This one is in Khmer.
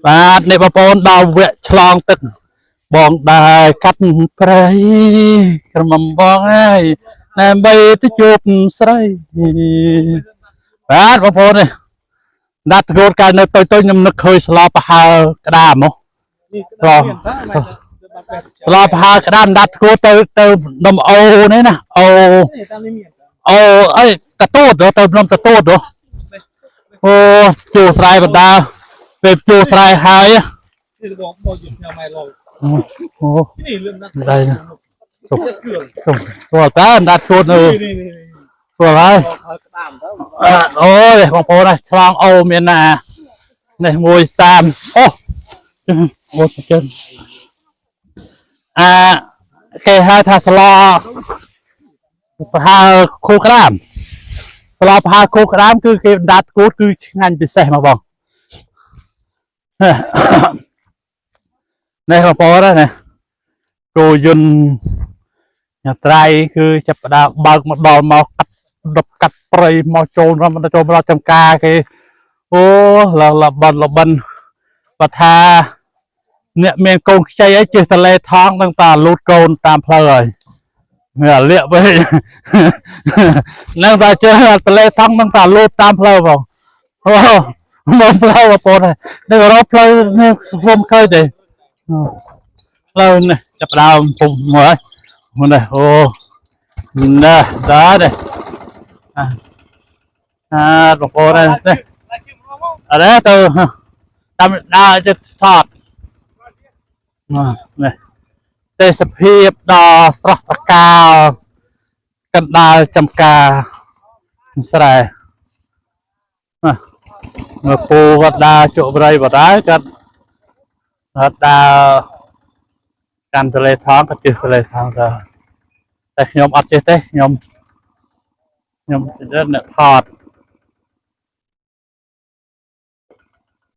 បាទនេះបងប្អូនដល់វគ្គឆ្លងទឹកបងដើរកាត់ព្រៃក្រមុំបងហើយដើម្បីទៅជួបស្រីបាទបងប្អូននេះដាក់តកូតកាលនៅតូចតូចខ្ញុំនឹកឃើញស្លប្រហើក្តាមហ៎ នេះក្តារមានតើម៉េច ស្លប្រហើក្តាមដាក់តកូតទៅទៅនំអូនេះណាអូ នេះតាមនេះមានតើ អូអីតតូតទៅនំតតូតហ៎អូជួស្រែបណ្ដាពេលជួស្រែហើយ នេះបងមកយកញ៉ាំម៉ែឡូ អូ នេះលឿនណាស់ đây គ្រឿង ស្គាល់តើអណ្ដាតឈួតនៅ នេះនេះ ស្គាល់ហើយ ហើយក្តាមតើ អូយបងប្អូនហើយឆ្លងអូមានណានេះមួយតាមអូអូចិនអាគេហៅថាស្លប្រហើគោក្រាមស្លប្រហើគោក្រាមគឺគេអណ្ដាតគូតគឺឆ្ងាញ់ពិសេសមកបងនេះបងប្អូនណាគោយន្ត ញត្រៃគឺចាប់ផ្ដើមបើកមកដល់មកកាត់ដប់កាត់ព្រៃមកចូលមកចូលមកដល់ចំការគេអូលលបិនលបិនបើថាអ្នកមានកូនខ្ចីអីជិះតលេថងនឹងតាលូតកូនតាមផ្លូវហើយវាលាក់វិញ នឹងតាជិះតលេថងនឹងតាលូតតាមផ្លូវបងអូមកផ្លូវបងប្អូននេះរកផ្លូវនេះខ្ញុំឃើញទេផ្លូវនេះចាប់ផ្ដើមពុំមកហើយ នេះអូនេះដល់នេះអាអាបងប្អូននេះ ឡាជិះមក អរេទៅតាមដើរទៅថតនេះទេសភាពដ៏ស្រស់ត្រកាលកណ្ដាលចំការស្រែណាមើលពូគាត់ដើរជក់ព្រៃបដាគាត់គាត់ដើរកាន់ទលេថងគាត់ជិះទលេថងទៅតែខ្ញុំអត់ចេះទេខ្ញុំខ្ញុំអ្នកថត